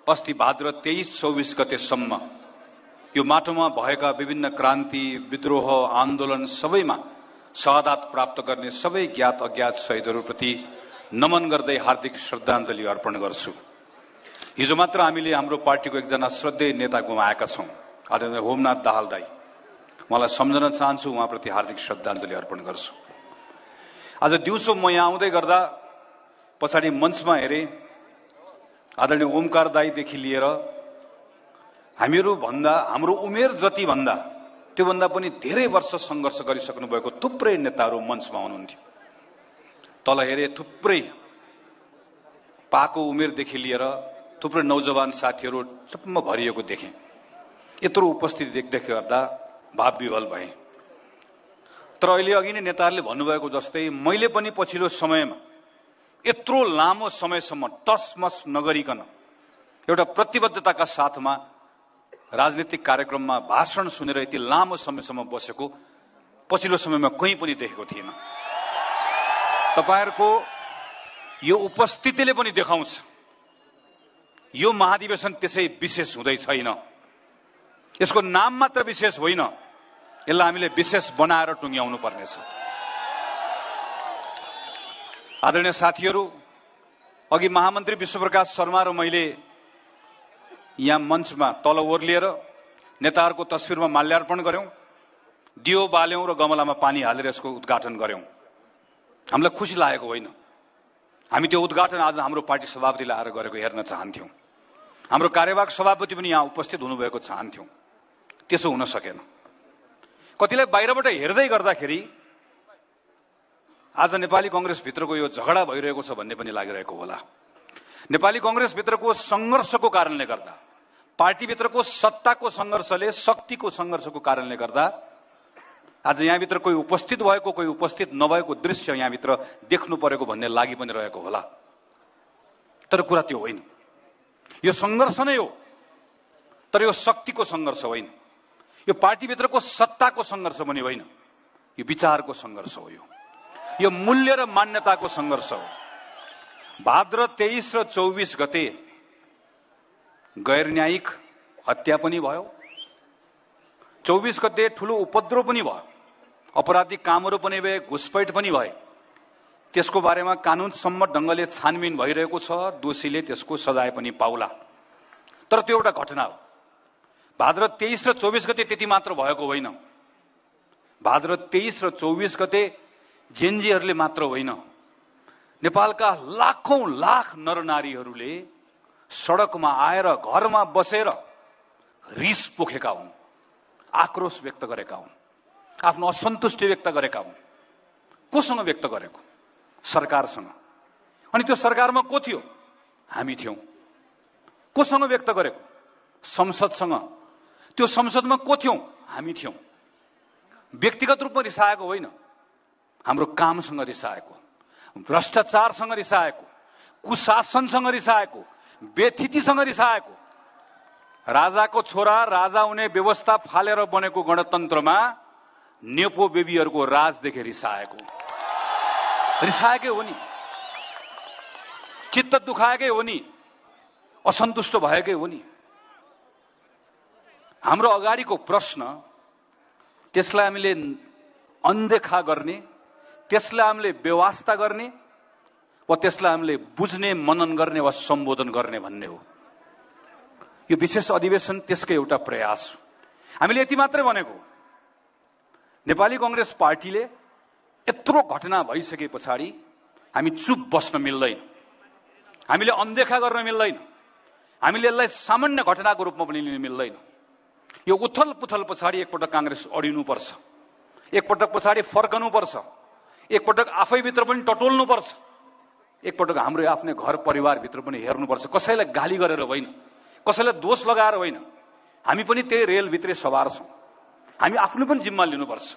अस्ति भाद्र 23-24 गतेसम्म यो माटोमा भएका विभिन्न क्रान्ति, विद्रोह, आन्दोलन सबैमा शहादत प्राप्त गर्ने सबै ज्ञात अज्ञात शहीदहरूप्रति नमन गर्दै हार्दिक श्रद्धाञ्जली अर्पण गर्छु। हिजो मात्र हामीले हाम्रो पार्टीको एकजना श्रद्धेय नेता गुमाएका छौं, आदरणीय होमनाथ दाहाल दाई। उहाँलाई सम्झन चाहन्छु, उहाँप्रति हार्दिक श्रद्धाञ्जली अर्पण गर्छु। आज दिउँसो म यहाँ आउँदै गर्दा पछाडि मञ्चमा हेरे आदरणीय ओमकार दाईदेखि लिएर हामीहरू भन्दा हाम्रो उमेर जति भन्दा त्योभन्दा पनि धेरै वर्ष सङ्घर्ष गरिसक्नु भएको थुप्रै नेताहरू मञ्चमा हुनुहुन्थ्यो। तल हेरे थुप्रै पाको उमेरदेखि लिएर थुप्रै नौजवान साथीहरू चप्प भरिएको देखेँ। यत्रो उपस्थिति देख्दै गर्दा भाव विह्वल भए। तर अहिले अघि नै नेताहरूले भन्नुभएको जस्तै मैले पनि पछिल्लो समयमा यत्रो लामो समयसम्म टसमस नगरिकन एउटा प्रतिबद्धताका साथमा राजनीतिक कार्यक्रममा भाषण सुनेर यति लामो समयसम्म बसेको पछिल्लो समयमा कहीँ पनि देखेको थिएन। तपाईहरुको यो उपस्थितिले पनि देखाउँछ यो महाधिवेशन त्यसै विशेष हुँदै छैन। यसको नाम मात्र विशेष होइन, यसलाई हामीले विशेष बनाएर टुङ्ग्याउनु पर्नेछ। आदरणीय साथीहरू, अघि महामन्त्री विश्वप्रकाश शर्मा र मैले यहाँ मञ्चमा तल ओर्लिएर नेताहरूको तस्विरमा माल्यार्पण गर्यौं, दियो बाल्यौं र गमलामा पानी हालेर यसको उद्घाटन गर्यौं। हामीलाई खुसी लागेको होइन। हामी त्यो उद्घाटन आज हाम्रो पार्टी सभापतिले आएर गरेको हेर्न चाहन्थ्यौं। हाम्रो कार्यवाहक सभापति पनि यहाँ उपस्थित हुनुभएको चाहन्थ्यौं। त्यसो हुन सकेन। कतिलाई बाहिरबाट हेर्दै गर्दाखेरि आज नेपाली कांग्रेस भित्रको यो झगडा भइरहेको छ भन्ने पनि लागिरहेको होला। नेपाली कांग्रेस भित्रको संघर्षको कारणले गर्दा, पार्टी भित्रको सत्ताको संघर्षले, शक्तिको संघर्षको कारणले गर्दा आज यहाँ भित्र कोही उपस्थित भएको, कोही उपस्थित नभएको दृश्य यहाँ भित्र देख्नु परेको भन्ने लागि पनि रहेको होला। तर कुरा त्यो होइन। यो संघर्ष नै हो, तर यो शक्तिको संघर्ष होइन। यो पार्टी भित्रको सत्ताको संघर्ष पनि होइन, यो विचारको संघर्ष हो। यो मूल्य र मान्यताको संघर्ष हो। भाद्र 23 र 24 गते गैर न्यायिक हत्या पनि भयो। 24 गते ठूलो उपद्रव पनि भयो, अपराधिक कामहरू पनि भए, घुसपैठ पनि भए। त्यसको बारेमा कानून सम्मत ढंगले छानबिन भइरहेको छ। दोषीले त्यसको सजाय पनि पाउला। तर त्यो एउटा घटना हो। भाद्र 23 र 24 गते त्यति मात्र भएको होइन। भाद्र 23 र 24 गते जेनजीहरूले मात्र होइन, नेपालका लाखौं लाख नरनारीहरूले सडकमा आएर घरमा बसेर रिस पोखेका हुन्, आक्रोश व्यक्त गरेका हुन्, आफ्नो असन्तुष्टि व्यक्त गरेका हुन्। कोसँग व्यक्त गरेको? सरकारसँग। अनि त्यो सरकारमा को थियो? हामी थियौं। कोसँग व्यक्त गरेको? संसदसँग। त्यो संसदमा को थियौं? हामी थियौं। व्यक्तिगत रूपमा रिसाएको होइन, हाम्रो कामसँग रिसाएको, भ्रष्टाचारसँग रिसाएको, कुशासनसँग रिसाएको, बेथितिसँग रिसाएको। राजाको छोरा राजा हुने व्यवस्था फालेर बनेको गणतन्त्रमा नेपो बेबीहरूको राज देखेर रिसाएको। रिसाएकै हो नि, चित्त दुखाएकै हो नि, असन्तुष्ट भएकै हो नि। हाम्रो अगाडिको प्रश्न, त्यसलाई हामीले अनदेखा गर्ने, त्यसलाई हामीले बेवास्ता गर्ने वा त्यसलाई हामीले बुझ्ने, मनन गर्ने वा सम्बोधन गर्ने भन्ने हो। यो विशेष अधिवेशन त्यसकै एउटा प्रयास हो। हामीले यति मात्रै भनेको, नेपाली कांग्रेस पार्टीले यत्रो घटना भइसके पछाडि हामी चुप बस्न मिल्दैन, हामीले अनदेखा गर्न मिल्दैन, हामीले यसलाई सामान्य घटनाको रूपमा पनि लिन मिल्दैन। यो उथल पुथल पछाडि एकपटक कांग्रेस अडिनुपर्छ, एकपटक पछाडि फर्कनुपर्छ, एकपटक आफैभित्र पनि टटोल्नुपर्छ, एकपटक हाम्रो आफ्नै घर परिवारभित्र पनि हेर्नुपर्छ। कसैलाई गाली गरेर होइन, कसैलाई दोष लगाएर होइन। हामी पनि त्यही रेलभित्रै सवार छौं। हामी आफ्नो पनि जिम्मा लिनुपर्छ।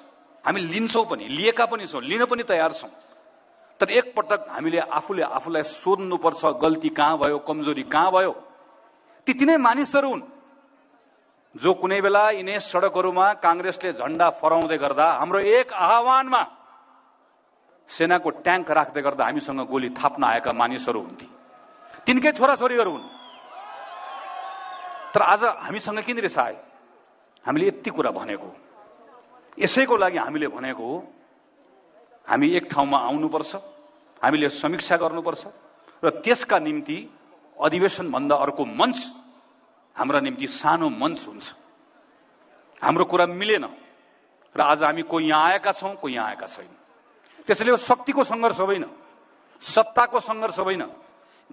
हामी लिन्छौं पनि, लिएका पनि छौं, लिन पनि तयार छौं। तर एकपटक हामीले आफूले आफूलाई सोध्नुपर्छ, गल्ती कहाँ भयो, कमजोरी कहाँ भयो। ती तिनै मानिसहरू हुन् जो कुनै बेला यिनै सडकहरूमा कांग्रेसले झण्डा फहराउँदै गर्दा हाम्रो एक आह्वानमा सेनाको ट्याङ्क राख्दै गर्दा हामीसँग गोली थाप्न आएका मानिसहरू हुन्। तिनकै छोराछोरीहरू हुन्। तर आज हामीसँग किन रिसाए? हामीले यति कुरा भनेको, यसैको लागि हामीले भनेको हामी एक ठाउँमा आउनुपर्छ, हामीले समीक्षा गर्नुपर्छ र त्यसका निम्ति अधिवेशन भन्दा अर्को मञ्च हाम्रा निम्ति सानो मञ्च हुन्छ। हाम्रो कुरा मिलेन र आज हामी कोही यहाँ आएका छौं, कोही यहाँ आएका छैन। त्यसैले यो शक्तिको संघर्ष होइन, सत्ताको संघर्ष होइन,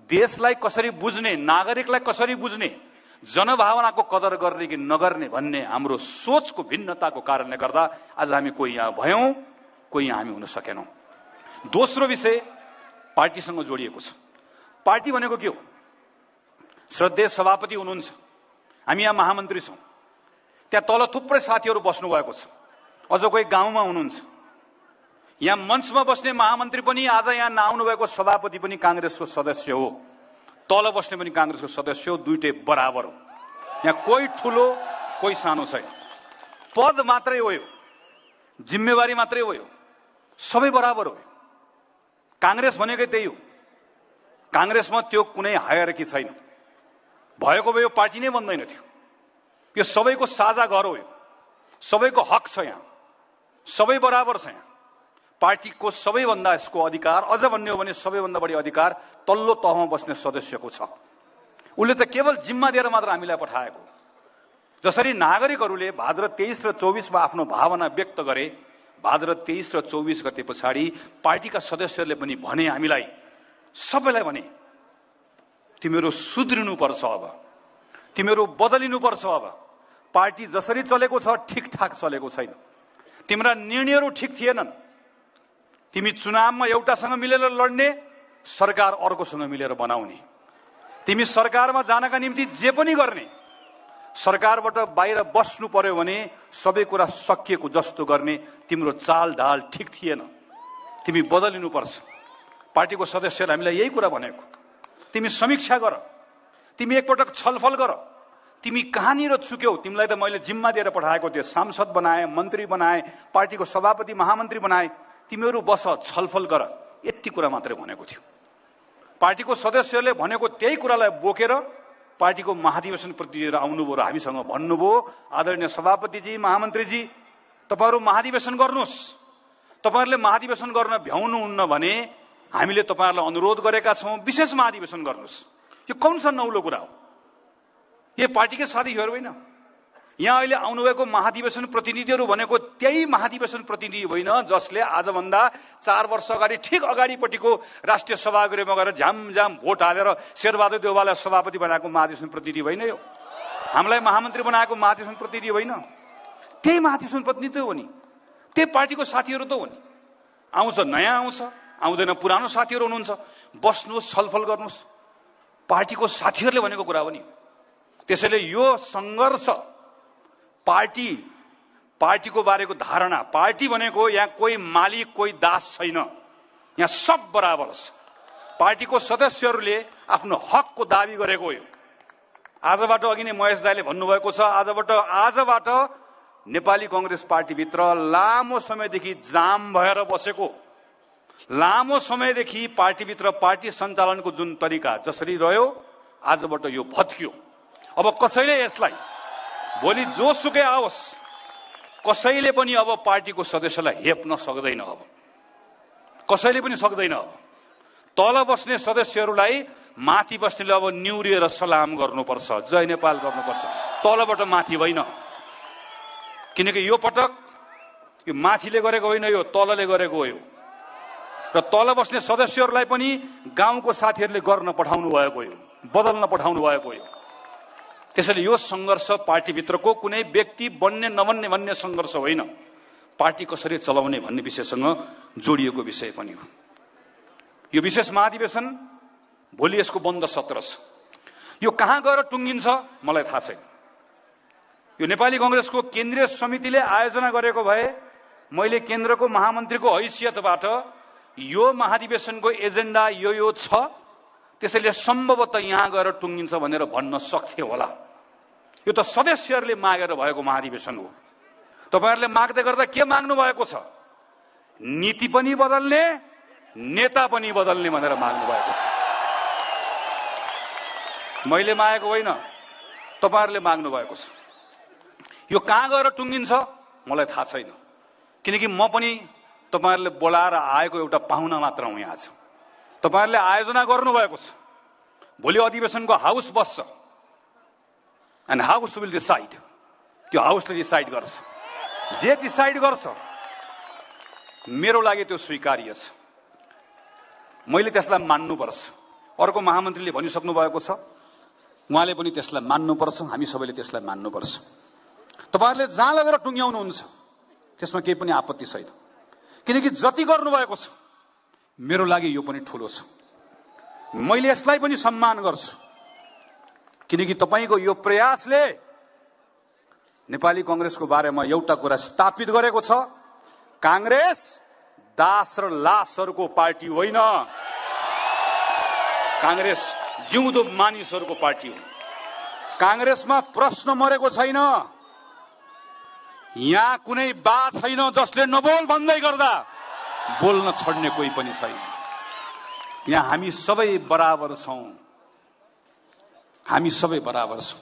देशलाई कसरी बुझ्ने, नागरिकलाई कसरी बुझ्ने, जनभावनाको कदर गर्ने कि नगर्ने भन्ने हाम्रो सोचको भिन्नताको कारणले गर्दा आज हामी कोही यहाँ भयौं, कोही यहाँ हामी हुन सकेनौं। दोस्रो विषय पार्टीसँग जोडिएको छ। पार्टी भनेको के हो? श्रद्धेय सभापति हुनुहुन्छ, हामी यहाँ महामन्त्री छौं, त्यहाँ तल थुप्रै साथीहरू बस्नु भएको छ, अझ कोही गाउँमा हुनुहुन्छ। यहाँ मञ्चमा बस्ने महामन्त्री पनि, आज यहाँ नआउनु भएको सभापति पनि कांग्रेसको सदस्य हो, तल बस्ने पनि कांग्रेसको सदस्य हो, दुईटै बराबर हो। यहाँ कोही ठुलो कोही सानो छैन। पद मात्रै हो, यो जिम्मेवारी मात्रै हो, यो सबै बराबर हो। कांग्रेस भनेकै त्यही हो। कांग्रेसमा त्यो कुनै हायरार्की छैन। भएको भए यो पार्टी नै बन्दैन थियो। यो सबैको साझा घर हो, यो सबैको हक छ, यहाँ सबै बराबर छ। यहाँ पार्टीको सबैभन्दा यसको अधिकार, अझ भन्ने हो भने सबैभन्दा बढी अधिकार तल्लो तहमा बस्ने सदस्यको छ। उसले त केवल जिम्मा दिएर मात्र हामीलाई पठाएको। जसरी नागरिकहरूले भाद्र 23 र 24 मा आफ्नो भावना व्यक्त गरे, भाद्र 23 र 24 गते पछाडि पार्टीका सदस्यहरूले पनि भने, हामीलाई सबैलाई भने, तिमीहरू सुध्रिनुपर्छ, अब तिमीहरू बदलिनुपर्छ। अब पार्टी जसरी चलेको छ ठिकठाक चलेको छैन। तिम्रा निर्णयहरू ठिक थिएनन्। तिमी चुनावमा एउटासँग मिलेर लड्ने, सरकार अर्कोसँग मिलेर बनाउने। तिमी सरकारमा जानका निम्ति जे पनि गर्ने, सरकारबाट बाहिर बस्नु पर्यो भने सबै कुरा सकिएको जस्तो गर्ने, तिम्रो चाल ढाल ठिक थिएन। तिमी बदलिनुपर्छ। पार्टीको सदस्यले हामीलाई यही कुरा भनेको। तिमी समीक्षा गर, तिमी एकपटक छलफल गर, तिमी कहाँनिर चुक्यौ। तिमीलाई त मैले जिम्मा दिएर पठाएको थिएँ, सांसद बनाए, मन्त्री बनाए, पार्टीको सभापति महामन्त्री बनाए। तिमीहरू बस, छलफल गर, यति कुरा मात्रै भनेको थियो। पार्टीको सदस्यहरूले भनेको त्यही कुरालाई बोकेर पार्टीको महाधिवेशन प्रतिनिधिहरू आउनुभयो र हामीसँग भन्नुभयो, आदरणीय सभापतिजी, महामन्त्रीजी, तपाईहरू महाधिवेशन गर्नुहोस्। तपाईहरूले महाधिवेशन गर्न भ्याउनुहुन्न भने हामीले तपाईहरूलाई अनुरोध गरेका छौं, विशेष महाधिवेशन गर्नुहोस्। यो कौन सा नौलो कुरा हो? यो पार्टीकै साथीहरू होइन। यहाँ अहिले आउनुभएको महाधिवेशन प्रतिनिधिहरू भनेको त्यही महाधिवेशन प्रतिनिधि होइन जसले आजभन्दा 4 वर्ष अगाडि ठिक अगाडिपट्टिको राष्ट्रिय सभागृहमा गएर झ्यामझ्याम भोट हालेर शेरबहादुर देउवालाई सभापति बनाएको महाधिवेशन प्रतिनिधि होइन। यो हामीलाई महामन्त्री बनाएको महाधिवेशन प्रतिनिधि होइन। त्यही महाधिवेशन प्रतिनिधि हो नि, त्यही पार्टीको साथीहरू त हो नि। आउँछ नयाँ आउँछ, आउँदैन पुरानो साथीहरू हुनुहुन्छ। बस्नुहोस्, छलफल गर्नुहोस्, पार्टीको साथीहरूले भनेको कुरा हो नि। त्यसैले यो सङ्घर्ष, पार्टीको बारेको धारणा, पार्टी भनेको यहाँ कोही मालिक कोही दास छैन, यहाँ सब बराबर छ। पार्टीको सदस्यहरूले आफ्नो हकको दाबी गरेको हो। आजबाट अघि नै महेश दाइले भन्नुभएको छ, आजबाट नेपाली कांग्रेस पार्टीभित्र लामो समयदेखि जाम भएर बसेको, लामो समयदेखि पार्टीभित्र पार्टी सञ्चालनको जुन तरिका जसरी रह्यो, आजबाट यो भत्कियो। अब कसैले यसलाई भोलि जोसुकै आओस्, कसैले पनि अब पार्टीको सदस्यलाई हेप्न सक्दैन। अब कसैले पनि सक्दैन। अब तल बस्ने सदस्यहरूलाई माथि बस्नेले अब निउरिएर सलाम गर्नुपर्छ, जय नेपाल गर्नुपर्छ, तलबाट माथि होइन। किनकि यो पटक यो माथिले गरेको होइन, यो तलले गरेको हो। यो र तल बस्ने सदस्यहरूलाई पनि गाउँको साथीहरूले गर्न पठाउनु भएको हो, बदल्न पठाउनु भएको हो। त्यसैले यो सङ्घर्ष पार्टीभित्रको कुनै व्यक्ति बन्ने नबन्ने भन्ने सङ्घर्ष होइन, पार्टी कसरी चलाउने भन्ने विषयसँग जोडिएको विषय पनि हो। यो विशेष महाधिवेशन भोलि यसको बन्द सत्र छ। यो कहाँ गएर टुङ्गिन्छ मलाई थाहा छैन। यो नेपाली कांग्रेसको केन्द्रीय समितिले आयोजना गरेको भए मैले केन्द्रको महामन्त्रीको हैसियतबाट यो महाधिवेशनको एजेन्डा यो छ, त्यसैले सम्भवतः यहाँ गएर टुङ्गिन्छ भनेर भन्न सक्थे होला। यो त सदस्यहरूले मागेर भएको महाधिवेशन हो। तपाईहरुले माग्दै गर्दा के माग्नु भएको छ? नीति पनि बदल्ने, नेता पनि बदल्ने भनेर माग्नु भएको छ। मैले मागेको होइन, तपाईहरुले माग्नु भएको छ। यो कहाँ गएर टुङ्गिन्छ मलाई थाहा छैन, किनकि म पनि तपाईहरुले बोलाएर आएको एउटा पाहुना मात्र हुँ। यहाँ आज तपाईहरुले आयोजना गर्नु भएको छ। भोलि अधिवेशनको हाउस बस्छ एन्ड हाउस विल डिसाइड। त्यो हाउसले डिसाइड गर्छ, जे डिसाइड गर्छ मेरो लागि त्यो स्वीकार्य छ। मैले त्यसलाई मान्नुपर्छ। अर्को महामन्त्रीले भनिसक्नु भएको छ, उहाँले पनि त्यसलाई मान्नुपर्छ, हामी सबैले त्यसलाई मान्नुपर्छ। तपाईहरुले जहाँ लगेर टुङ्ग्याउनुहुन्छ त्यसमा केही पनि आपत्ति छैन, किनकि जति गर्नुभएको छ मेरो लागि यो पनि ठूलो छ। मैले यसलाई पनि सम्मान गर्छु, किनकि तपाईको यो प्रयासले नेपाली कांग्रेसको बारेमा एउटा कुरा स्थापित गरेको छ, कांग्रेस दास र लासहरुको पार्टी होइन, कांग्रेस जिउँदो मानिसहरुको पार्टी हो। कांग्रेसमा प्रश्न मरेको छैन। यहाँ कुनै बा छैन जसले नबोल भन्दै गर्दा बोल्न छोड्ने कोही पनि छैन। यहाँ हामी सबै बराबर छौं, हामी सबै बराबर छौं।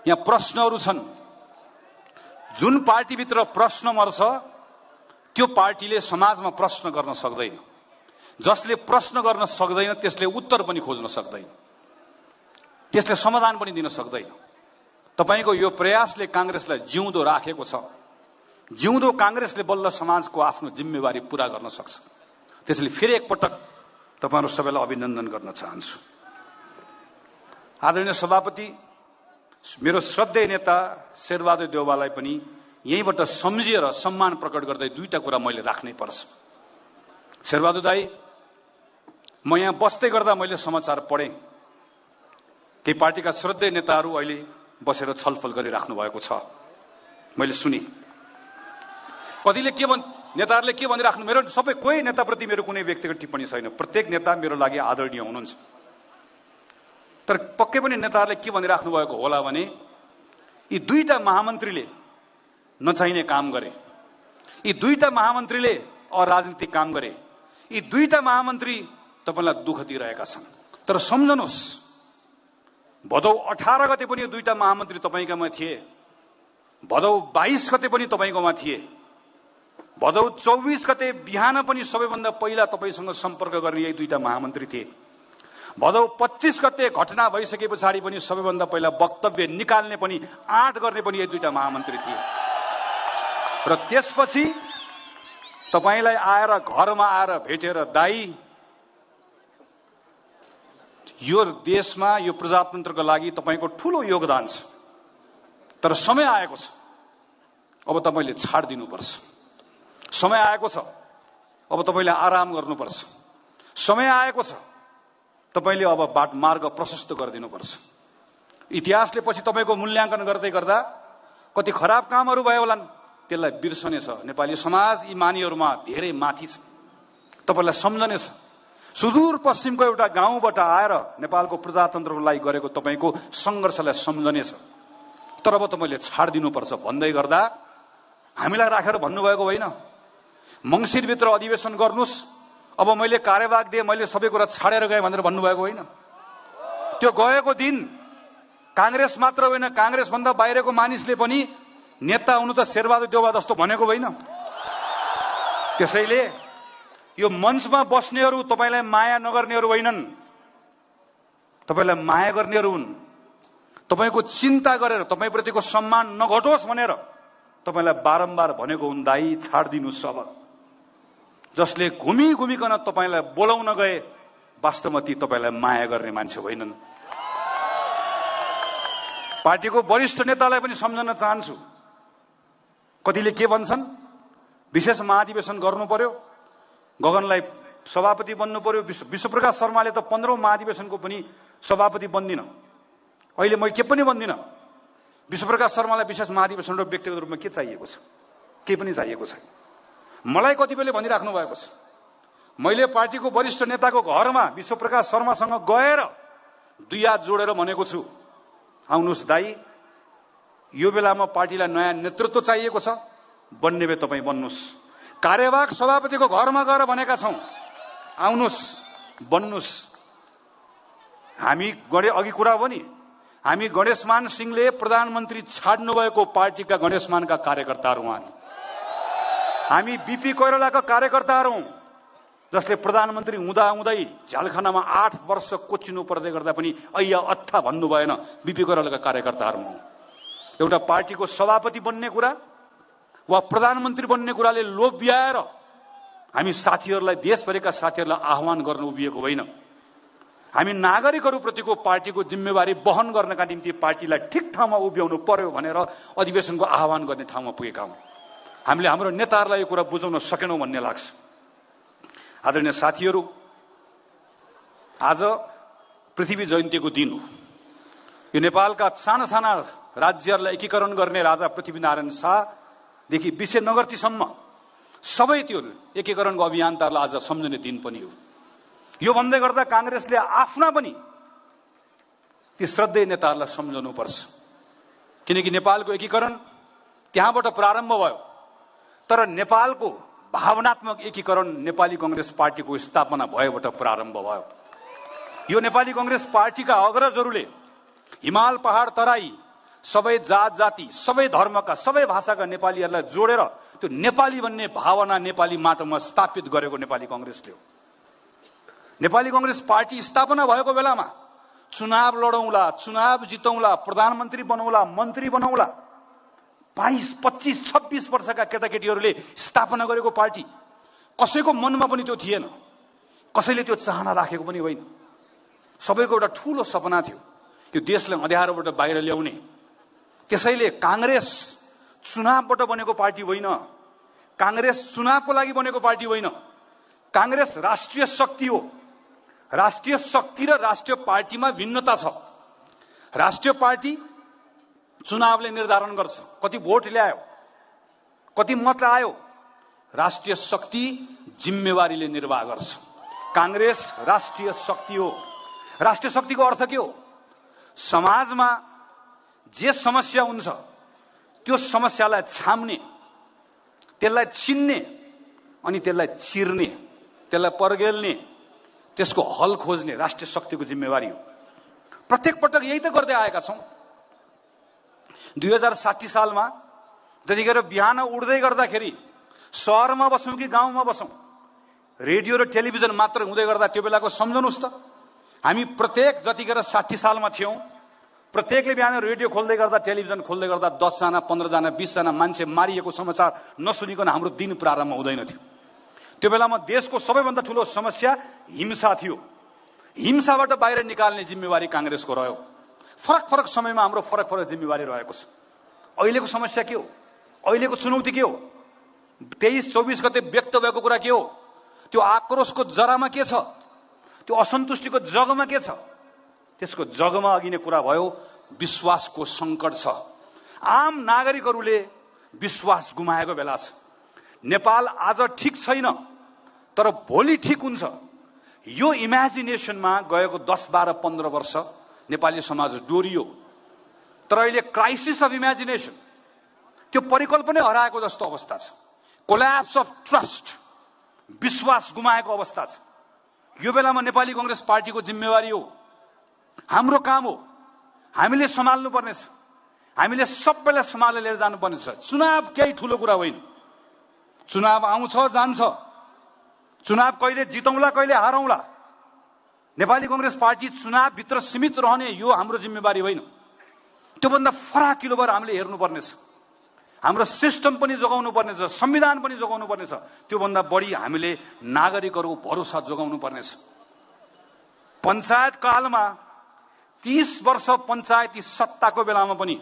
यहाँ प्रश्नहरू छन्। जुन पार्टीभित्र प्रश्न मर्छ त्यो पार्टीले समाजमा प्रश्न गर्न सक्दैन। जसले प्रश्न गर्न सक्दैन त्यसले उत्तर पनि खोज्न सक्दैन, त्यसले समाधान पनि दिन सक्दैन। तपाईको यो प्रयासले कांग्रेसलाई जिउँदो राखेको छ। जिउँदो कांग्रेसले बल्ल समाजको आफ्नो जिम्मेवारी पूरा गर्न सक्छ। त्यसैले फेरि एकपटक तपाईहरु सबैलाई अभिनन्दन गर्न चाहन्छु। आदरणीय सभापति, मेरो श्रद्धेय नेता शेरबहादुर देउवालाई पनि यहीँबाट सम्झिएर सम्मान प्रकट गर्दै दुईटा कुरा मैले राख्नै पर्छ। शेरबहादुर दाई, म यहाँ बस्दै गर्दा मैले समाचार पढेँ, केही पार्टीका श्रद्धेय नेताहरू अहिले बसेर छलफल गरिराख्नु भएको छ। मैले सुने कतिले के नेताहरूले के भनिराख्नु, मेरो सबै कोही नेताप्रति मेरो कुनै व्यक्तिगत टिप्पणी छैन। प्रत्येक नेता मेरो लागि आदरणीय हुनुहुन्छ। तर पक्कै पनि नेताहरूले के भनिराख्नु भएको होला भने यी दुईटा महामन्त्रीले नचाहिने काम गरे, यी दुईटा महामन्त्रीले अराजनीतिक काम गरे, यी दुईटा महामन्त्री तपाईलाई दुःख दिइरहेका छन्। तर सम्झनुहोस्, भदौ 18 गते पनि दुईटा महामन्त्री तपाईकोमा थिए, भदौ 22 गते पनि तपाईकोमा थिए, भदौ 24 गते बिहान पनि सबैभन्दा पहिला तपाईसँग सम्पर्क गर्ने यही दुईटा महामन्त्री थिए। भदौ 25 गते घटना भइसके पछाडि पनि सबैभन्दा पहिला वक्तव्य निकाल्ने पनि आँट गर्ने पनि यही दुईटा महामन्त्री थिए। र त्यसपछि तपाईलाई आएर घरमा आएर भेटेर, दाई यो देशमा यो प्रजातन्त्रको लागि तपाईको ठूलो योगदान छ, तर समय आएको छ अब तपाईले छाड दिनुपर्छ। समय आएको छ अब तपाईले आराम गर्नुपर्छ। समय आएको छ तपाईले अब मार्ग प्रशस्त गरिदिनुपर्छ। इतिहासले पछि तपाईको मूल्याङ्कन गर्दै गर्दा कति खराब कामहरू भयो होलान्, त्यसलाई बिर्सनेछ। नेपाली समाज यी मानिहरूमा धेरै माथि छ, तपाईलाई सम्झनेछ। सुदूर पश्चिमको एउटा गाउँबाट आएर नेपालको प्रजातन्त्रको लागि गरेको तपाईको संघर्षलाई सम्झनेछ। तर अब तपाईले छाड दिनुपर्छ भन्दै गर्दा हामीलाई राखेर भन्नुभएको होइन, मंसिरभित्र अधिवेशन गर्नुस्, अब मैले कार्यभाग दिए, मैले सबै कुरा छाडेर गए भनेर भन्नुभएको होइन। त्यो गएको दिन कांग्रेस मात्र होइन, कांग्रेस भन्दा बाहिरको मानिसले पनि नेता हुनु त शेरबहादुर देउवा जस्तो भनेको होइन। त्यसैले यो मञ्चमा बस्नेहरू तपाईलाई माया नगर्नेहरू होइनन्, तपाईलाई माया गर्नेहरू हुन्। तपाईको चिन्ता गरेर तपाईप्रतिको सम्मान नघटोस् भनेर तपाईलाई बारम्बार भनेको हुन्, दाई छाड दिनुस्। अब जसले घुमी घुमिकन तपाईलाई बोलाउन गए वास्तवमा ती तपाईलाई माया गर्ने मान्छे होइनन्। पार्टीको वरिष्ठ नेतालाई पनि सम्झन चाहन्छु। कतिले के भन्छन्, विशेष महाधिवेशन गर्नु पर्यो, गगनलाई सभापति बन्नु पर्यो। विश्वप्रकाश शर्माले त 15औं महाधिवेशनको पनि सभापति बन्दिन, अहिले म के पनि बन्दिन। विश्वप्रकाश शर्मालाई विशेष महाधिवेशन र व्यक्तिगत रूपमा के चाहिएको छ? केही पनि चाहिएको छैन। मलाई कतिपयले भनिराख्नु भएको छ, मैले पार्टीको वरिष्ठ नेताको घरमा विश्वप्रकाश शर्मासँग गएर दुई हात जोडेर भनेको छु, आउनुस् दाई, यो बेलामा पार्टीलाई नयाँ नेतृत्व चाहिएको छ, बन्ने भए तपाईँ बन्नुस्। कार्यवाहक सभापतिको घरमा गएर भनेका छौं, आउनुस्, बन्नुस्। हामी गरे अघि कुरा हो नि, हामी गणेशमान सिंहले प्रधानमन्त्री छाड्नु भएको पार्टीका गणेशमानका कार्यकर्ताहरू हौं। हामी बीपी कोइरालाका कार्यकर्ताहरू हौं, जसले प्रधानमन्त्री हुँदा हुँदै झ्यालखानामा 8 वर्ष कोचिनु पर्दै गर्दा पनि अय्या अत्था भन्नु भएन। बीपी कोइरालाका कार्यकर्ताहरू हौं। एउटा पार्टीको सभापति बन्ने कुरा वा प्रधानमन्त्री बन्ने कुराले लोभ्याएर हामी साथीहरूलाई, देशभरिका साथीहरूलाई आह्वान गर्न उभिएको होइन। हामी नागरिकहरूप्रतिको पार्टीको जिम्मेवारी वहन गर्नका निम्ति पार्टीलाई ठिक ठाउँमा उभ्याउनु पर्यो भनेर अधिवेशनको आह्वान गर्ने ठाउँमा पुगेका हौं। हामीले हाम्रो नेताहरूलाई यो कुरा बुझाउन सकेनौं भन्ने लाग्छ। आदरणीय साथीहरू, आज पृथ्वी जयन्तीको दिन हो। यो नेपालका साना साना राज्यहरूलाई एकीकरण गर्ने राजा पृथ्वीनारायण शाहदेखि विश्वनगरतीसम्म सबै त्यो एकीकरणको अभियन्ताहरूलाई आज सम्झने दिन पनि हो। यो भन्दै गर्दा कांग्रेसले आफ्ना पनि ती श्रद्धेय नेताहरूलाई सम्झाउनु पर्छ, किनकि नेपालको एकीकरण त्यहाँबाट प्रारम्भ भयो। तर नेपालको भावनात्मक एकीकरण नेपाली कांग्रेस पार्टीको स्थापना भएबाट प्रारम्भ भयो। यो नेपाली कांग्रेस पार्टीका अग्रजहरूले हिमाल पहाड तराई सबै जात जाति, सबै धर्मका, सबै भाषाका नेपालीहरूलाई जोडेर त्यो नेपाली भन्ने भावना नेपाली माटोमा स्थापित गरेको नेपाली कांग्रेसले हो। नेपाली कांग्रेस पार्टी स्थापना भएको बेलामा चुनाव लडौँला, चुनाव जितौँला, प्रधानमन्त्री बनौँला, मन्त्री बनौँला 22, 25, 26 वर्षका केटाकेटीहरूले स्थापना गरेको पार्टी। कसैको मनमा पनि त्यो थिएन, कसैले त्यो चाहना राखेको पनि होइन। सबैको एउटा ठूलो सपना थियो यो देशलाई अँध्यारोबाट बाहिर ल्याउने। त्यसैले कांग्रेस चुनावबाट बनेको पार्टी होइन, कांग्रेस चुनावको लागि बनेको पार्टी होइन। कांग्रेस राष्ट्रिय शक्ति हो। राष्ट्रिय शक्ति र राष्ट्रिय पार्टीमा भिन्नता छ। राष्ट्रिय पार्टी चुनावले निर्धारण गर्छ कति भोट ल्यायो, कति मत आयो। राष्ट्रिय शक्ति जिम्मेवारीले निर्वाह गर्छ। कांग्रेस राष्ट्रिय शक्ति हो। राष्ट्रिय शक्तिको अर्थ के हो? समाजमा जे समस्या हुन्छ त्यो समस्यालाई छाम्ने, त्यसलाई चिन्ने अनि त्यसलाई चिर्ने, त्यसलाई पर्गेल्ने, त्यसको हल खोज्ने राष्ट्रिय शक्तिको जिम्मेवारी हो। प्रत्येक पटक यही त गर्दै आएका छौं। 2060 सालमा जतिखेर बिहान उड्दै गर्दाखेरि शहरमा बसौं कि गाउँमा बसौं, रेडियो र टेलिभिजन मात्र हुँदै गर्दा त्यो बेलाको सम्झनुस् त। हामी प्रत्येक जतिखेर 60 सालमा थियौं, प्रत्येकले बिहान रेडियो खोल्दै गर्दा, टेलिभिजन खोल्दै गर्दा 10 जना, 15 जना, 20 जना मान्छे मारिएको समाचार नसुनिकन हाम्रो दिन प्रारम्भ हुँदैन थियो। त्यो बेलामा देशको सबैभन्दा ठूलो समस्या हिंसा थियो। हिंसाबाट बाहिर निकाल्ने जिम्मेवारी कांग्रेसको रह्यो। फरक फरक समयमा हाम्रो फरक फरक जिम्मेवारी रहेको छ। अहिलेको समस्या के हो? अहिलेको चुनौती के हो? 23-24 गते व्यक्त भएको कुरा के हो? त्यो आक्रोशको जरामा के छ? त्यो असन्तुष्टिको जगमा के छ? त्यसको जगमा अघिने कुरा भयो विश्वासको संकट छ। आम नागरिकहरूले विश्वास गुमाएको बेला छ। नेपाल आज ठीक छैन तर भोलि ठीक हुन्छ, यो इमेजिनेसनमा गएको 10, 12, 15 वर्ष नेपाली समाज डोरियो। तर अहिले क्राइसिस अफ इमेजिनेसन, त्यो परिकल्पना हराएको जस्तो अवस्था छ। कोल्याप्स अफ ट्रस्ट, विश्वास गुमाएको अवस्था छ। यो बेलामा नेपाली कांग्रेस पार्टीको जिम्मेवारी हो, हाम्रो काम हो, हामीले सम्हाल्नु पर्नेछ। हामीले सबैलाई सम्हालेर लिएर जानुपर्नेछ। चुनाव केही ठूलो कुरा होइन। चुनाव आउँछ जान्छ, चुनाव कहिले जितौँला कहिले हारौँला। नेपाली कांग्रेस पार्टी चुनावभित्र सीमित रहने यो हाम्रो जिम्मेवारी होइन। त्योभन्दा फराकिलो भएर हामीले हेर्नुपर्नेछ। हाम्रो सिस्टम पनि जोगाउनु पर्नेछ, संविधान पनि जोगाउनु पर्नेछ। त्योभन्दा बढी हामीले नागरिकहरूको भरोसा जोगाउनु पर्नेछ। पञ्चायत कालमा 30 वर्ष पञ्चायती सत्ताको बेलामा पनि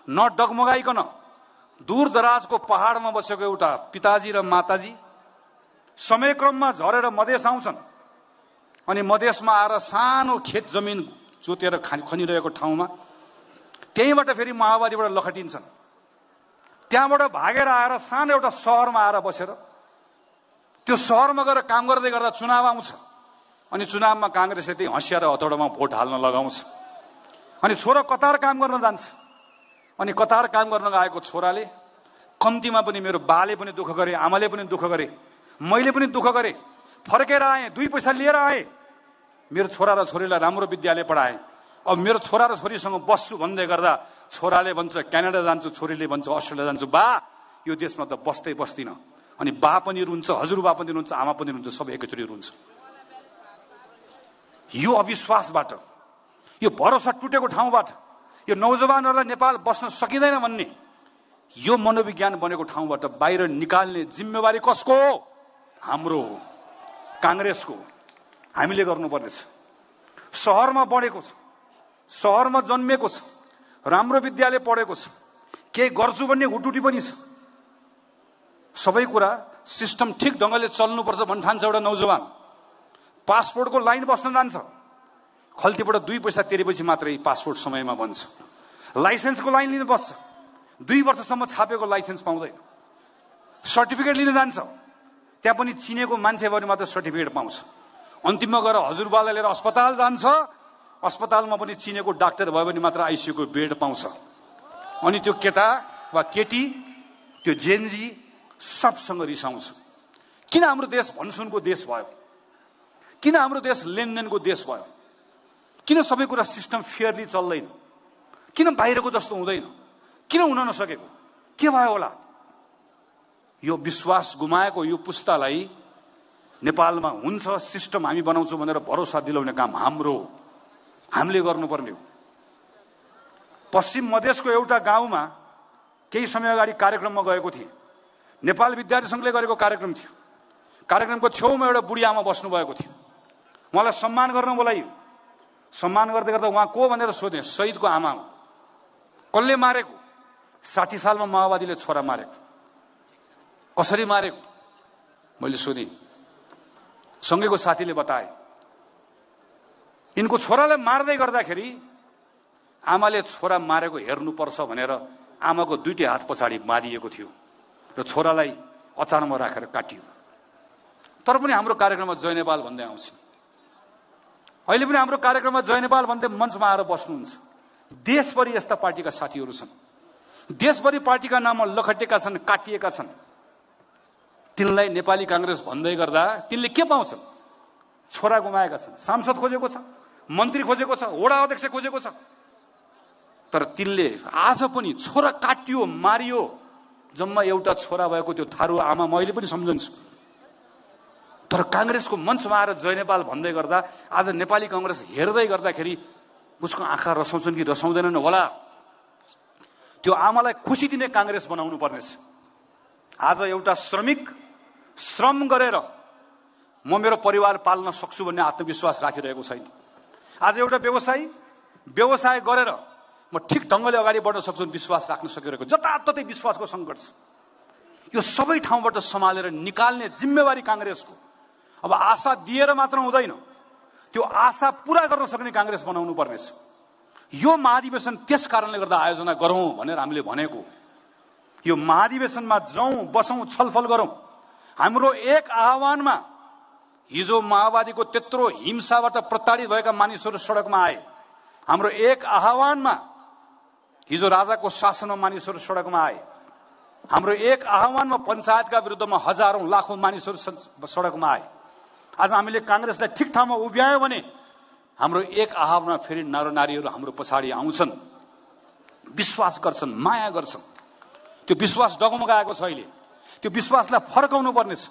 नडगमगाइकन दूरदराजको पहाडमा बसेको एउटा पिताजी र माताजी समयक्रममा झरेर मधेस आउँछन् अनि मधेसमा आएर सानो खेत जमिन जोतेर खनिरहेको ठाउँमा त्यहीबाट फेरि माओवादीबाट लखटिन्छन्। त्यहाँबाट भागेर आएर सानो एउटा सहरमा आएर बसेर त्यो सहरमा गएर काम गर्दै गर्दा चुनाव आउँछ अनि चुनावमा कांग्रेसले त्यही हँसिया र हतौडामा भोट हाल्न लगाउँछ। अनि छोरा कतार काम गर्न जान्छ अनि कतार काम गर्न गएको छोराले कम्तीमा पनि मेरो बाले पनि दुःख गरे, आमाले पनि दुःख गरे, मैले पनि दुःख गरे, फर्केर आएँ, 2 पैसा लिएर आएँ, मेरो छोरा र छोरीलाई राम्रो विद्यालय पढाएँ, अब मेरो छोरा र छोरीसँग बस्छु भन्दै गर्दा छोराले भन्छ क्यानाडा जान्छु, छोरीले भन्छ अस्ट्रेलिया जान्छु। बा यो देशमा त बस्दै बस्दिन। अनि बा पनि रुन्छ, हजुरबा पनि रुन्छ, आमा पनि रुन्छ, सबै एकैचोटि रुन्छ। यो अविश्वासबाट, यो भरोसा टुटेको ठाउँबाट, यो नौजवानहरूलाई नेपाल बस्न सकिँदैन भन्ने यो मनोविज्ञान बनेको ठाउँबाट बाहिर निकाल्ने जिम्मेवारी कसको हो? हाम्रो हो, काङ्ग्रेसको। हामीले गर्नुपर्नेछ। सहरमा बढेको छ, सहरमा जन्मेको छ, राम्रो विद्यालय पढेको छ, केही गर्छु भन्ने हुटुटी पनि छ। सबै कुरा सिस्टम ठिक ढङ्गले चल्नुपर्छ भन्ने ठान्छ एउटा नौजवान। पासपोर्टको लाइन बस्न जान्छ, खल्तीबाट 2 पैसा तिरेपछि मात्रै पासपोर्ट समयमा बन्छ। लाइसेन्सको लाइन लिन बस्छ, 2 वर्षसम्म छापेको लाइसेन्स पाउँदैन। सर्टिफिकेट लिन जान्छ, त्यहाँ पनि चिनेको मान्छे भयो भने मात्र सर्टिफिकेट पाउँछ। अन्तिममा गएर हजुरबालाई लिएर अस्पताल जान्छ, अस्पतालमा पनि चिनेको डाक्टर भयो भने मात्र आइसियूको बेड पाउँछ। अनि त्यो केटा वा केटी, त्यो जेनजी सबसँग रिसाउँछ। किन हाम्रो देश भनसुनको देश भयो? किन हाम्रो देश लेनदेनको देश भयो? किन सबै कुरा सिस्टम फेयरली चल्दैन? किन बाहिरको जस्तो हुँदैन? किन हुन नसकेको? के भयो होला? यो विश्वास गुमाएको यो पुस्तालाई नेपालमा हुन्छ, सिस्टम हामी बनाउँछौँ भनेर भरोसा दिलाउने काम हाम्रो हो, हामीले गर्नुपर्ने हो। पश्चिम मधेसको एउटा गाउँमा केही समय अगाडि कार्यक्रममा गएको थिएँ। नेपाल विद्यार्थी सङ्घले गरेको कार्यक्रम थियो। कार्यक्रमको छेउमा एउटा बुढी आमा बस्नुभएको थियो। उहाँलाई सम्मान गर्न बोलाइयो। सम्मान गर्दै गर्दा उहाँ को भनेर सोधेँ। शहीदको आमा हो। कसले मारेको? 60 सालमा माओवादीले छोरा मारेको। कसरी मारेको? मैले सोधेँ। सँगैको साथीले बताए। यिनको छोरालाई मार्दै गर्दाखेरि आमाले छोरा मारेको हेर्नुपर्छ भनेर आमाको 2टै हात पछाडि बाँधिएको थियो र छोरालाई अचारमा राखेर काटियो। तर पनि हाम्रो कार्यक्रममा जय नेपाल भन्दै आउँछ। अहिले पनि हाम्रो कार्यक्रममा जय नेपाल भन्दै मञ्चमा आएर बस्नुहुन्छ। देशभरि यस्ता पार्टीका साथीहरू छन्। देशभरि पार्टीका नाममा लखटिएका छन्, काटिएका छन्। तिनलाई नेपाली काङ्ग्रेस भन्दै गर्दा तिनले के पाउँछन्? छोरा गुमाएका छन्, सांसद खोजेको छ, मन्त्री खोजेको छ, वडा अध्यक्ष खोजेको छ। तर तिनले आज पनि छोरा काटियो, मारियो, जम्मा एउटा छोरा भएको त्यो थारू आमा मैले पनि सम्झन्छु। तर काङ्ग्रेसको मञ्चमा आएर जय नेपाल भन्दै गर्दा आज नेपाली काङ्ग्रेस हेर्दै गर्दाखेरि उसको आँखा रसाउँछन् कि रसाउँदैनन् होला। त्यो आमालाई खुसी दिने काङ्ग्रेस बनाउनु पर्नेछ। आज एउटा श्रमिक श्रम गरेर म मेरो परिवार पाल्न सक्छु भन्ने आत्मविश्वास राखिरहेको छैन। आज एउटा व्यवसायी व्यवसाय गरेर म ठिक ढङ्गले अगाडि बढ्न सक्छु भन्ने विश्वास राख्न सकिरहेको, जताततै विश्वासको सङ्कट छ। यो सबै ठाउँबाट सम्हालेर निकाल्ने जिम्मेवारी काङ्ग्रेसको। अब आशा दिएर मात्र हुँदैन, त्यो आशा पुरा गर्न सक्ने काङ्ग्रेस बनाउनु पर्नेछ। यो महाधिवेशन त्यस कारणले गर्दा आयोजना गरौँ भनेर हामीले भनेको। यो महाधिवेशनमा जाउँ, बसौँ, छलफल गरौँ। हाम्रो एक आह्वानमा हिजो माओवादीको त्यत्रो हिंसाबाट प्रताडित भएका मानिसहरू सडकमा आए। हाम्रो एक आह्वानमा हिजो राजाको शासनमा मानिसहरू सडकमा आए। हाम्रो एक आह्वानमा पञ्चायतका विरुद्धमा हजारौं लाखौं मानिसहरू सडकमा आए। आज हामीले काङ्ग्रेसलाई ठिक ठाउँमा उभ्यायो भने हाम्रो एक आह्वानमा फेरि नरनारीहरू हाम्रो पछाडि आउँछन्, विश्वास गर्छन्, माया गर्छन्। त्यो विश्वास डगमगाएको छ। अहिले त्यो विश्वासलाई फर्काउनु पर्नेछ।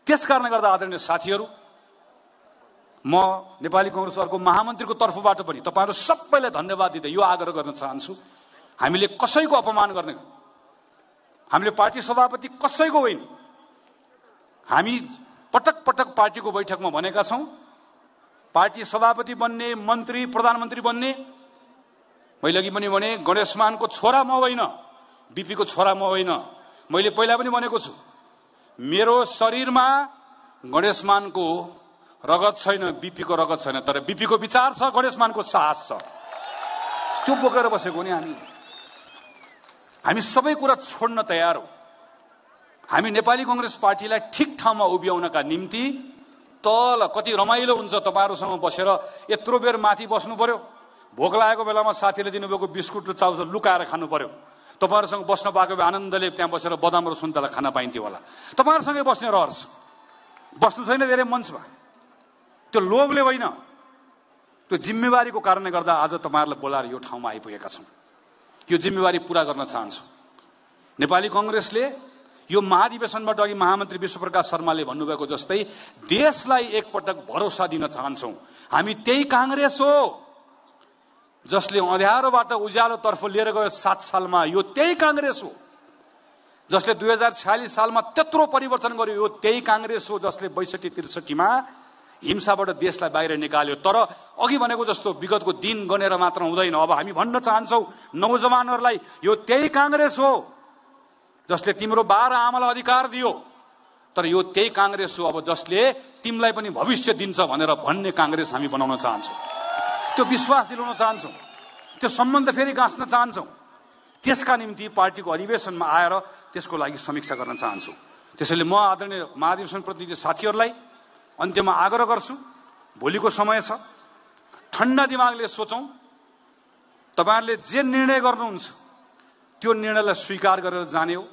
त्यसकारणले गर्दा आदरणीय साथीहरू, म नेपाली कांग्रेस अर्को महामन्त्रीको तर्फबाट पनि तपाईहरु सबैलाई धन्यवाद दिँदै यो आग्रह गर्न चाहन्छु, हामीले कसैको अपमान गर्ने, हामीले पार्टी सभापति कसैको होइन। हामी पटक पटक पार्टीको बैठकमा भनेका छौं, पार्टी सभापति बन्ने, मन्त्री, प्रधानमन्त्री बन्ने, मैले अघि पनि भने गणेशमानको छोरा म होइन, बीपी को छोरा म होइन। मैले पहिला पनि भनेको छु, मेरो शरीरमा गणेशमानको रगत छैन, बीपी को रगत छैन, तर बीपी को विचार छ, गणेशमानको साहस छ। त्यो बोकेर बसेको नि हामी सबै कुरा छोड्न तयार हो। हामी नेपाली कांग्रेस पार्टीलाई ठिक ठाउँमा उभ्याउनका निम्ति तल कति रमाइलो हुन्छ तपाईहरुसँग बसेर यत्रो बेर माथि बस्नु पर्यो, भोक लागेको बेलामा साथीले दिनुभएको बिस्कुट र चाउचाउ लुकाएर खानु पर्यो। तपाईहरुसँग बस्न पाएको भए आनन्दले त्यहाँ बसेर बदाम र सुन्तला खान पाइन्थ्यो होला। तपाईहरुसँगै बस्ने रहर छ, बस्नु छैन धेरै मञ्चमा, त्यो लोभले होइन। त्यो जिम्मेवारीको कारणले गर्दा आज तपाईहरुलाई बोलाएर यो ठाउँमा आइपुगेका छौं। त्यो जिम्मेवारी पूरा गर्न चाहन्छौं। नेपाली कांग्रेसले यो महाधिवेशनबाट अघि महामन्त्री विश्वप्रकाश शर्माले भन्नुभएको जस्तै देशलाई एकपटक भरोसा दिन चाहन्छौं। हामी त्यही कांग्रेस हो जसले अँध्यारोबाट उज्यालोतर्फ लिएर गयो 7 सालमा। यो त्यही कांग्रेस हो जसले 2046 सालमा त्यत्रो परिवर्तन गर्यो। यो त्यही कांग्रेस हो जसले 62-63 मा हिंसाबाट देशलाई बाहिर निकाल्यो। तर अघि भनेको जस्तो विगतको दिन गनेर मात्र हुँदैन। अब हामी भन्न चाहन्छौं नौजवानहरूलाई, यो त्यही कांग्रेस हो जसले तिम्रो 12 आमालाई अधिकार दियो। तर यो त्यही कांग्रेस हो अब जसले तिमीलाई पनि भविष्य दिन्छ भनेर भन्ने कांग्रेस हामी बनाउन चाहन्छौं। त्यो विश्वास दिलाउन चाहन्छौं। त्यो सम्बन्ध फेरि गाँच्न चाहन्छौं। त्यसका निम्ति पार्टीको अधिवेशनमा आएर त्यसको लागि समीक्षा गर्न चाहन्छु। त्यसैले म आदरणीय महाधिवेशन प्रतिनिधि साथीहरूलाई अन्त्यमा आग्रह गर्छु, भोलिको समय छ, ठण्डा दिमागले सोचौं। तपाईहरुले जे निर्णय गर्नुहुन्छ त्यो निर्णयलाई स्वीकार गरेर जाने हो।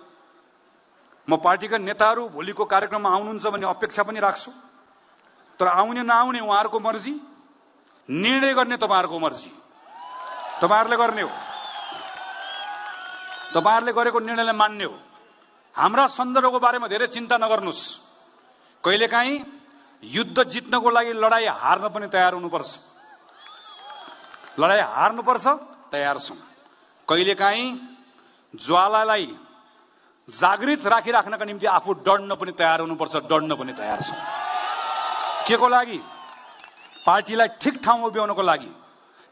म पार्टीका नेताहरू भोलिको कार्यक्रममा आउनुहुन्छ भन्ने अपेक्षा पनि राख्छु। तर आउने नआउने उहाँहरूको मर्जी, निर्णय गर्ने तपाईहरुको मर्जी। तपाईहरुले गर्ने हो। तपाईहरुले गरेको निर्णयलाई मान्ने हो। हाम्रा सन्दर्भको बारेमा धेरै चिन्ता नगर्नुस्। कहिलेकाहीँ युद्ध जित्नको लागि लडाई हार्न पनि तयार हुनुपर्छ। लडाई हार्नुपर्छ, तयार छौं। कहिलेकाहीँ ज्वालालाई जागृत राखिराख्नका निम्ति आफू डढ्न पनि तयार हुनुपर्छ, डढ्न पनि तयार छौं। केको लागि? पार्टीलाई ठिक ठाउँमा उभ्याउनको लागि,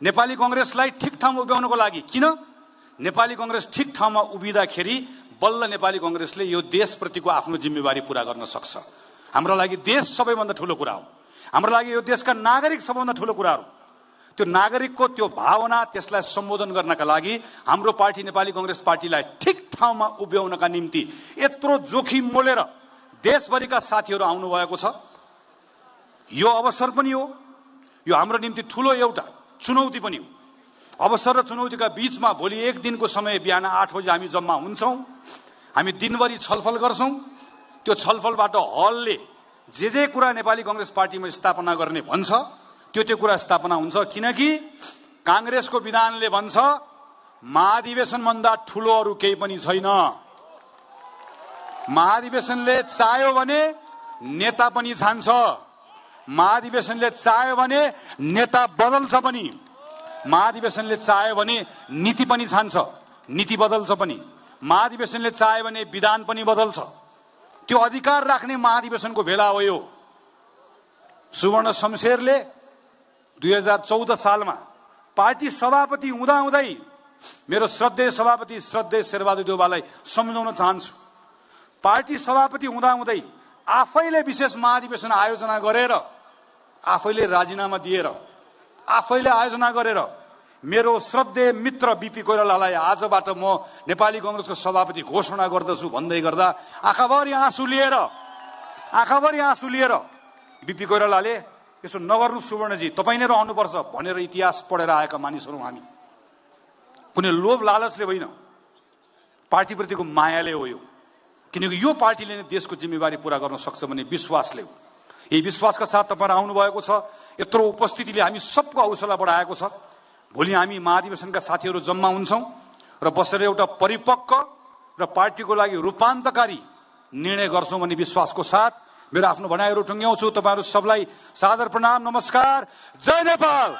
नेपाली कांग्रेसलाई ठिक ठाउँमा उभ्याउनको लागि। किन? नेपाली कांग्रेस ठिक ठाउँमा उभिँदाखेरि बल्ल नेपाली कांग्रेसले यो देशप्रतिको आफ्नो जिम्मेवारी पूरा गर्न सक्छ। हाम्रो लागि देश सबैभन्दा ठूलो कुरा हो। हाम्रो लागि यो देशका नागरिक सबैभन्दा ठूलो कुरा हो। त्यो नागरिकको त्यो भावना, त्यसलाई सम्बोधन गर्नका लागि हाम्रो पार्टी नेपाली कांग्रेस पार्टीलाई ठिक ठाउँमा उभ्याउनका निम्ति यत्रो जोखिम मोलेर देशभरिका साथीहरू आउनु भएको छ। यो अवसर पनि हो। यो हाम्रो निम्ति ठूलो एउटा चुनौती पनि हो। अवसर र चुनौतीका बीचमा भोलि एक दिनको समय बिहान 8 बजे हामी जम्मा हुन्छौं। हामी दिनभरि छलफल गर्छौं। त्यो छलफलबाट हलले जे कुरा नेपाली कांग्रेस पार्टीमा स्थापना गर्ने भन्छ त्यो कुरा स्थापना हुन्छ। किनकि कांग्रेसको विधानले भन्छ महाधिवेशन भन्दा ठूलो अरु केही पनि छैन। महाधिवेशनले चाह्यो भने नेता पनि छान्छ। महाधिवेशनले चाह्यो भने नेता बदल्छ पनि। महाधिवेशनले चाह्यो भने नीति पनि छान्छ, नीति बदल्छ पनि। महाधिवेशनले चाह्यो भने विधान पनि बदल्छ। त्यो अधिकार राख्ने महाधिवेशनको बेला हो यो। सुवर्ण शमशेरले 2014 सालमा पार्टी सभापति हुँदाहुँदै मेरो श्रद्धेय सभापति श्रद्धेय शेरबहादुर देउवालाई सम्झाउन चाहन्छु। पार्टी सभापति हुँदाहुँदै आफैले विशेष महाधिवेशन आयोजना गरेर, आफैले राजीनामा दिएर, आफैले आयोजना गरेर मेरो श्रद्धेय मित्र बीपी कोइरालालाई आजबाट म नेपाली कांग्रेसको सभापति घोषणा गर्दछु भन्दै गर्दा आँखाभरि आँसु लिएर बीपी कोइरालाले यसो नगर्नु सुवर्णजी, तपाईँ नै रहनुपर्छ भनेर इतिहास पढेर आएका मानिसहरू हामी। कुनै लोभ लालचले होइन, पार्टीप्रतिको मायाले हो यो। किनकि यो पार्टीले नै देशको जिम्मेवारी पूरा गर्न सक्छ भन्ने विश्वासले हो। यही विश्वासका साथ तपाईहरु आउनु भएको छ। यत्रो उपस्थितिले हामी सबको हौसला बढाएको छ। भोलि हामी महाधिवेशनका साथीहरू जम्मा हुन्छौं र बसेर एउटा परिपक्व र पार्टीको लागि रूपान्तकारी निर्णय गर्छौं भन्ने विश्वासको साथ मेरो आफ्नो भनाइहरू टुङ्ग्याउँछु। तपाईहरु सबलाई सादर प्रणाम, नमस्कार, जय नेपाल।